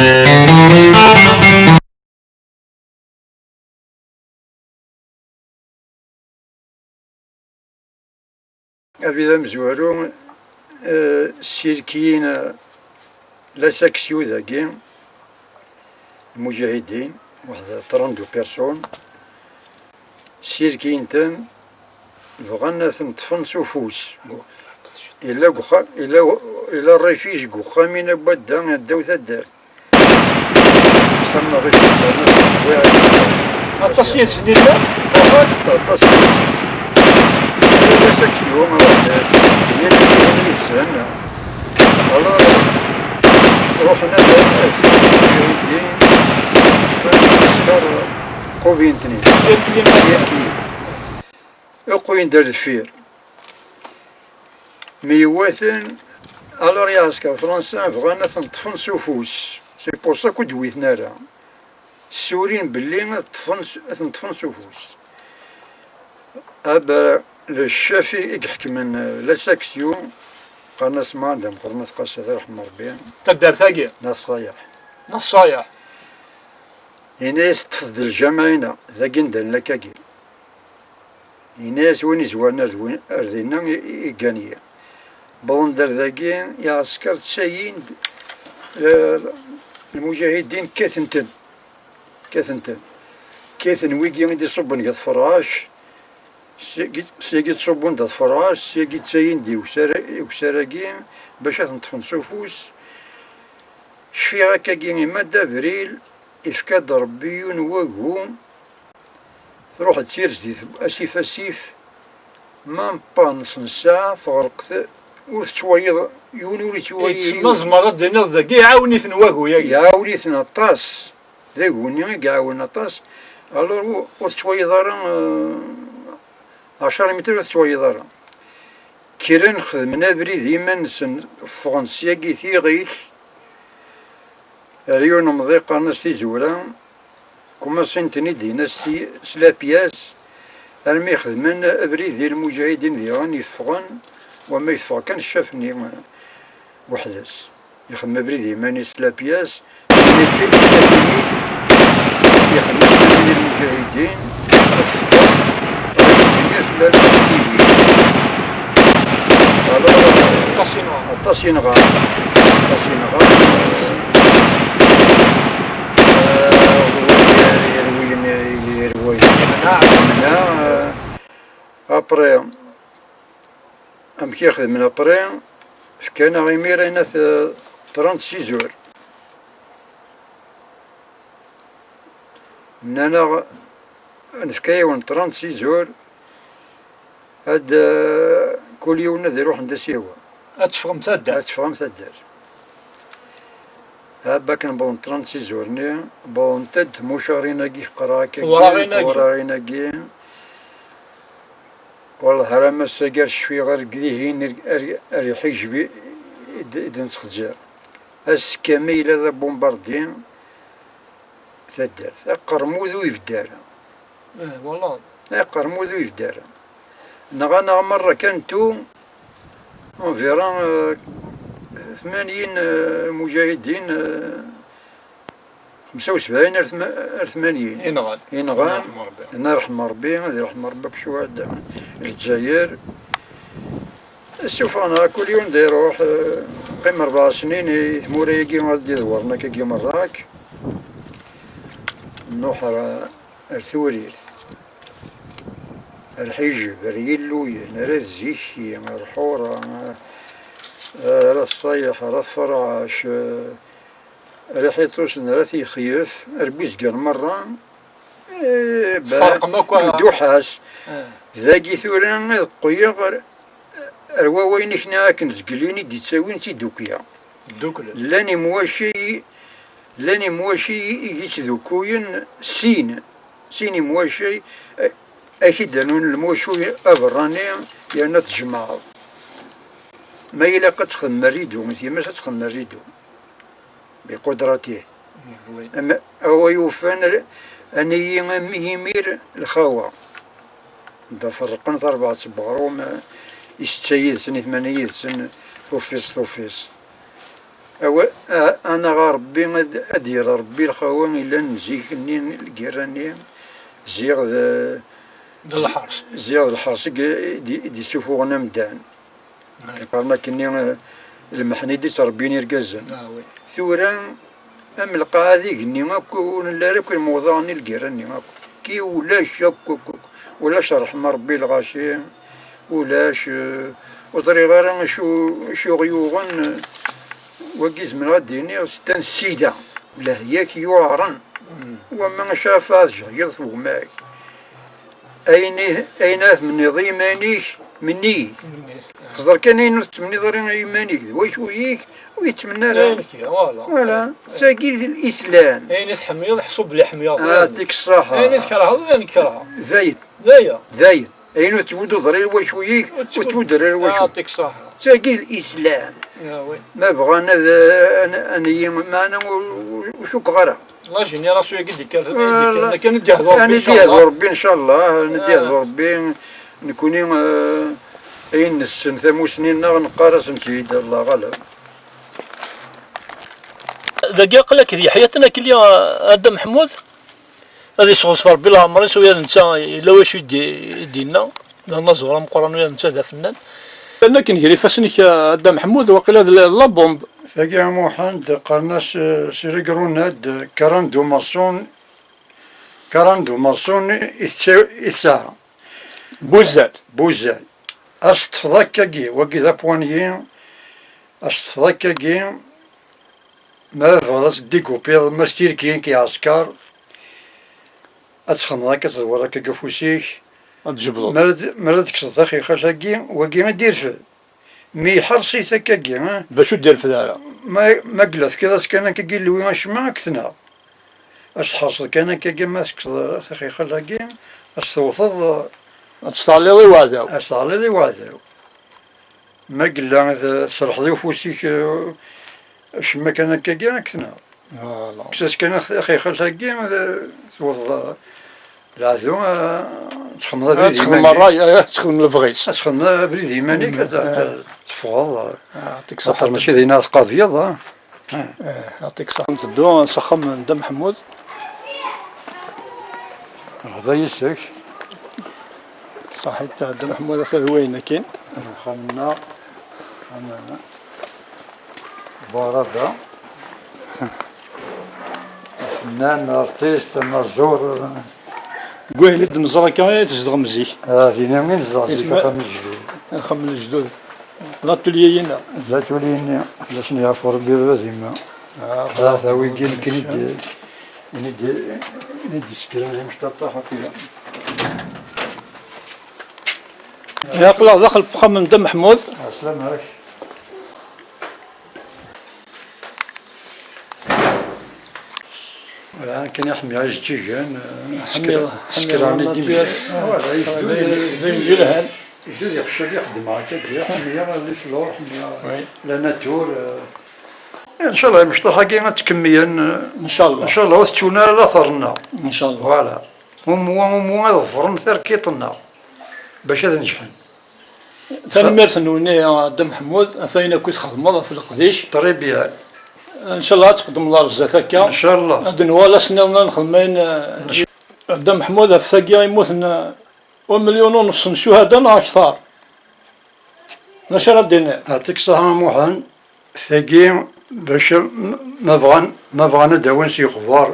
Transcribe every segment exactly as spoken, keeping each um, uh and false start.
Abrid amezwaru, eh, sirkiyin, eh, la section dagi, lmuǧahidin, waḥed trente-deux personnes, sirkiyin-ten, bɣan ad ten-ṭṭfen s ufus. Yella deg uxa-, yella, yella rrifij deg uxxam-in n wadda, ddaw taddart. Xemsa n rrifij kan, ass n ṭṭbiɛa. Aṭas yid-sen i llan? Aṭas yid-sen. Yella d asaksyu, yella d yid-sen. Alors, ruḥen ad, ad ffɣen ijahidin, ffɣen lɛesker, qubin-ten-id. Sirkiyen. Sirkiyen. Uqwin-d ar deffir. Mi yewwa-ten, alors iɛesker Fransa bɣan ad ten-ṭṭfen s ufus. C'est pour ça ur d-wwiten ara. Ssurin belli ad ṭṭfen s-, ad ten-ṭṭfen s ufus. Aba le chef i, i iḥekmen, euh, la section, qqaren-as Manda Meqqren At Qasi, ad iṛḥem Ṛebbi. Taddart-agi? Neɣ Ṣṣayeḥ. Neɣ Ṣṣayeḥ. Yenna-yas: "Ṭṭfet-d lǧameɛ-ina, dagi n dan lakagi." Yenna-yas: "Win izwaren ar d win, ar dinna i, i, i gagné." Wwḍen-d ar dagi, iɛesker ttayin-d, eh, lmuǧahidin kkaten-ten. Kkaten-ten. Kkaten wigi i d-iṣubben deg At Ferɛac, syagi, syagi ttṣubben-d At Ferɛac, syagi ttayin-d i usara-, i usara-agi bac ad ten-ṭṭfen s ufus. Cfiɣ akkagi, ima d abril, ifka-d Ṛebbi yiwen wagu, truḥ-d tirezdit asif asif, ma n pas n ssaɛa teɣreq, t-, ur tettwayeḍ, yiwen ur yettwayeḍ. Yettsemma tzemreḍ ad d-tiniḍ dagi iɛawen-iten wagu-yagi. Iɛawen-iten aṭas, d agu-nni i iɛawen aṭas, alors ur, ur tettwayeḍ ara, eh, ɛecra mitar ur tettwayeḍ ara. Kkren xedmen abrid iman-nsen, ffɣen syagi tiɣilt, ar yiwen umḍiq qqaren-as Tizura, kumaṣin-ten-id-in-as ti-, s la pièce, armi xedmen abrid i lmuǧahidin diɣen, yeffɣen, wama yeffeɣ kan ccaf-nni weḥd-s. Ixdem abrid iman-is la pièce, ixdem-as abrid i lmuǧahidin, ffɣen, ɣer imir fell-as civil. Alors, aṭas i nɣan. Aṭas i nɣan. Aṭas i nɣan. Eh, yerwi, yerwi, yerwi. Yemneɛ. Yemneɛ, eh, après, amek i xedmen après? Fkan-aɣ imir ayna t-, trente-six heures. Nnan-aɣ, nefka-yawen trente-six heures, ad, eh, kul yiwen ad iruḥ anda s-yehwa. Ad teffɣem taddart. Ad teffɣem taddart. Ha, bakken wwḍen trente-six heures-nni, wwḍent-d tmucarin-agi, qqareɣ akka, tewraɣin-agi. Tewraɣin-agi. Wellah, ar ass-agi ar cfiɣ, ar dihin, ar, ar, ar iḥijeb i, i d-, i d-nettxezzir. Ass kamel yella d abumbardi taddart. Aqermud ur ibedd ara. Eh, wallah. Aqermud ur ibedd ara. Nɣan-aɣ merra kan tout, environ, euh, tmanyin, euh, mujahidin, euh, xemsa u sebɛin ar tma-, ar tmanyin. I nɣan. I nɣan. Ad iṛḥem Ṛebbi. Ad iṛḥem Ṛebbi, ad iṛḥem Ṛebbi akk ccuhada n Lezzayer. Ssufɣen-aɣ kul yiwen da iṛuḥ, eh, qqim rebɛa snin i tmura-agi ad d-iḍewren akkagi merra akk. Nruḥ ar, ar Tewrirt, ar Ḥijeb, ar Yilluyen, ar At Ziki, ar Ḥura, ar At Ṣayeḥ, ar At Ferɛac, eh, ar Iḥiṭusen, ar At Yexyef, ar Buzgan merra. Eh, tferqem akk, ah. Mduḥas. Eh. Dagi tura ad qqleɣ ar, ar wawayen i k-nniɣ akken zgelin i d-ittawin tidukya. Dduklen. Llan imwaci, llan imwaci i yettdukuyen sin, sin imwaci, eh, ak-id-rnun lmucu aberrani yerna tjemɛeḍ. Ma ilaq ad texdem rridu, timas ad texdem rridu. Biqudratih. Oui. Am, a wa yufan, aniyi am yimir lxawa. Da ferqen tarbaɛt n weɣrum, i setta yid-sen, i tmanya yid-sen, tufiẓt, tufiẓt. Awa, a-, anaɣ a Ṛebbi, ad, ad d-yerr Ṛebbi lxawa yellan zik-nni, lgirra-nni, ziɣ d, d lḥers. Ziɣ d lḥers i d-, i d-isufuɣen amdan. Qqaren akkenni, eh, lmeḥna i d-ittrebbin irgazen. Ah, oui. Tura, am lqaɛa d igenni akk, ur nelli ara akk lmewḍaɛ-nni, lgirra-nni akk. Ki ulac akk, akk, akk. Ulac ṛṛeḥma Ṛebbi lɣaci, ulac, eh, ur ẓriɣ ara acu, acu ɣ-yuɣen, eh, wagi zemreɣ ad d-iniɣ, s tan sida, lehyak yuɛren. Mm. Wamma acu ara tjehyreḍ f gma-k? Ayen i, ayen ara tmenniḍ i yiman-ik, menni-t. Menni-t. Xẓer kan ayen ur tettmenniḍ ara i yiman-ik, d wacu-ik, ur yettmenni ara. Ayen kra, voilà. Voilà. D tagi d Lislam. Ayen i tḥemmleḍ, ḥṣu belli ḥemmleɣ-t. Ah, yɛṭik ṣṣaḥa. Ayen i tkerheḍ, d ayen kerheɣ. Dayen. D aya. Dayen. Ayen ur tettbudduḍ ara i wacu-ik, ur tettbuddu ara i wacu. Yɛṭik ṣṣaḥa. D tagi d Lislam. Ah, oui. Ma bɣan ad, ad, ad, meɛna ur, ur, ur cukkeɣ ara. La génération-agi d-ikkaten, d-ikkaten, akken i d-yehdu Rebbi, ncallah. Ncallah, ad d-yehdu Rebbi, nekkni, eh, ayen nessen tamusni-nneɣ, neqqar-asen-tt-id, Allah ɣaleb. Dagi aql-ak d Yeḥya Tenakli, a Dda Meḥmud, ad yesɣeẓf Rebbi leɛmer-is, u yal netta yella wacu i d-, i d-yenna. D anaẓur ameqqran, u yal netta d afennan. Llan akken gar ifassen-ik, a Dda Meḥmud, waqila d la, la bombe. Tagi a Muḥend, qqaren-as, eh, s les grenades, quarante-deux morceaux, quarante-deux morceaux i tsa-, i tesɛa. Buzzal. Buzzal. Ad s-teṭṭfeḍ akkagi, wagi d apwanyi, ad s-teṭṭfeḍ akkagi, ma tebɣiḍ ad s-d-igupiḍ, ma s tirkiyin k-iɛesker, ad txedmeḍ akka, ad tedwar akka deg ufus-ik. Ad tjebdeḍ. Mi ara d-, mi ara d-tekkseḍ taxixalt-agi, wagi i d-irfed. Mi iḥers-it akkagi, eh? Bac ur d-irfed ara. Ma, ma yella tefkiḍ-as kan akkagi lwi acemma, ad k-tneɣ. Ad s-tḥerseḍ kan akkagi, ma tekkseḍ taxixalt-agi, ad s-tewteḍ. Ad s-teɛliḍ i uɛdaw. Ad s-teɛliḍ i uɛdaw. Ma yella d-, tserrḥeḍ i ufus-ik, eh, acemma kan akkagi, ad k-tneɣ. Voilà. Kkes-as kan ax-, axixalt-agi, d-, tewteḍ, eh, leɛdu, eh, txedmeḍ abrid iman-ik. Ad txedmeḍ ṛṛay, eh, ad txedmeḍ lebɣi-s. Ad txedmeḍ abrid iman-ik, ad, ad teffɣeḍ, eh. Ah, yɛṭik ṣṣeḥḥa. Axaṭer mačči d ayen ara tqabyeḍ, eh. Eh, yɛṭik ṣṣeḥḥa. Nteddu s axxam n Dda Meḥmud. Merḥba yis-k. Ṣaḥit a Dda Meḥmud, ata d wayen akkin. Axxam-nneɣ, axxam Barada. Afennan, artist, anaẓur. Deg wayen i d-neẓra akka i tzedɣem zik. Ah, dinna i nezdeɣ zik, axxam n lejdud. Axxam n lejdud. L'atelier-ina. L'atelier-nni. Fell-asen yeɛfu Rebbi baba d yemma. Ah, ah, ta wigi nekkini d-, i d-, i d-isekren d imecṭaṭaḥ akk. Aql-aɣ daxel n uxxam n Dda Meḥmud. Ɛeslama-k. Wala, akken i ḥemmleɣ ijeǧǧigen, eh, ḥemmleɣ, ḥemmleɣ sekran i la nature. Wala, d ayen yelhan. Iddu di qecc-agi xeddmeɣ akka, ḥemmleɣ les fleurs, ḥemmleɣ la nature, eh. Ncallah, imecṭaḥ-agi ad ttkemmilen, eh, ncallah. Ncallah, ur tettun ara later-nneɣ. Ncallah. Wala. Umwa, umwa ad ḍefren tarkiṭ-nneɣ bac ad neǧḥen. Tanemmirt-nwen, a Dda Meḥmud, ɣef wayen akk i txedmeḍ ɣef leqdic. Très bien. Ncallah ad tqeddmeḍ ar zdat akka. Ncallah. Ad d-nuɣal ass nniḍen ad nexdem ayen, eh, a Dda Meḥmud, ɣef tagi i mmuten, eh, umelyun u nneṣ n ccuhada neɣ akter. D acu ara d-tiniḍ? Yɛṭik ṣṣeḥḥa a Muḥend. Tagi, bac m-, ma bɣan, ma bɣan ad d-awin s yexbar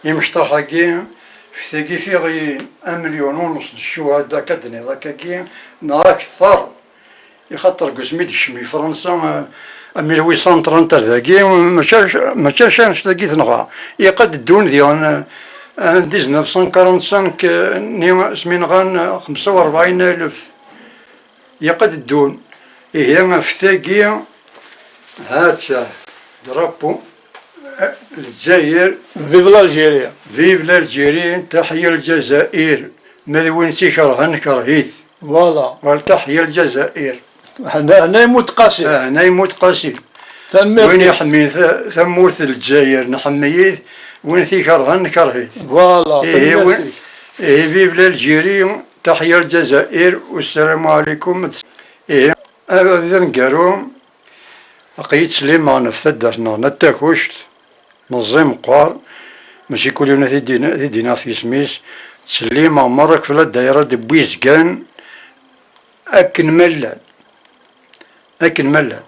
imecṭaḥ-agi, f tagi fiɣ amelyun u nneṣ n ccuhada akka d-tenniḍ akkagi, neɣ akter. Ixaṭer deg wasmi i d-tekcem i Fransa, eh, mille huit cent trente ar dagi, mačči, mačči acu annect-agi tenɣa. Ilaq ad d-ddun diɣen, eh, en dix-neuf cent quarante-cinq, eh, nni asmi nɣan, eh, xemsa u rebɛin alef. Ilaq ad ddun. Ihi, ɣef tagi, ha-tt-a, drapeau, eh, Lezzayer. Vive l'Algérie. Vive l'Algérie, taḥya Lezzayer. Ma d win i tt-ikerhen, kerh-it. Voilà. Wala taḥya Lezzayer. Hna, hna yemmut Qasi. Ah, hna yemmut Qasi. Tanemmirt. Win iḥemmlen ta-, tamurt n Lezzayer, nḥemmel-it, win t-ikerhen, kerh-it. Voilà, ihi, tanemmirt. Ihi, vive l'Algérie, taḥya Lezzayer, wassalamu ɛlikum. Ihi, ad, ad, d aneggaru. Aql-i ttsellimeɣ ɣef taddart-nneɣ n At Takuct, meẓẓi meqqar, mačči kul yiwen ad t-id-iniɣ ɣef yisem-is, ttsellimeɣ merra ɣef la dayra d Bwizgan, akken ma llan, akken ma llan.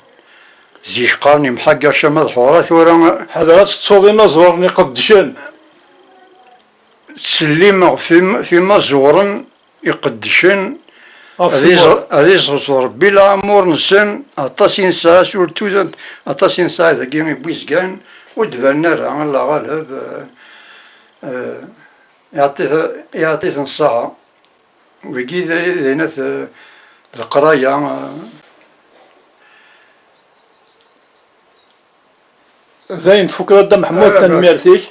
Zik qqaren yemḥagga Ccama d Ḥura, tura ḥader ad tettuḍ inaẓuren iqeddcen. Ttsellimeɣ f im-, f imaẓuren iqeddcen, ad iẓ-, ad iẓẓer Rebbi leɛmur-nsen, aṭas i nesɛa, surtout aṭas i nesɛa dagi i Bwizgan, ur d-banen ara, Allah ɣaleb, eh, eh, iɛṭi-, iɛṭi-ten ṣṣaḥa. Wigi d, d, d, d leqraya, eh, Dayen tfukeḍ a Dda Meḥmud, tanemmirt-ik.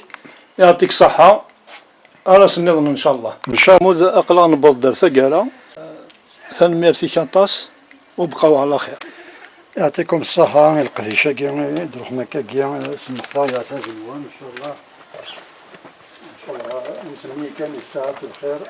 Yeɛṭik ṣṣeḥḥa. Ar ass nniḍen ncallah. Ncallah. Meḥmud, aql-aɣ newweḍ-d ar taggara. Tanemmirt-ik aṭas, u bqaw ɛla xir. Yeɛṭikum ṣṣeḥḥa i leqdic-agi i d-ruḥen akkagi, semmḥet-aɣ leɛtab-nwen, ncallah. Ncallah, nsemmi kan i ssaɛat lxir.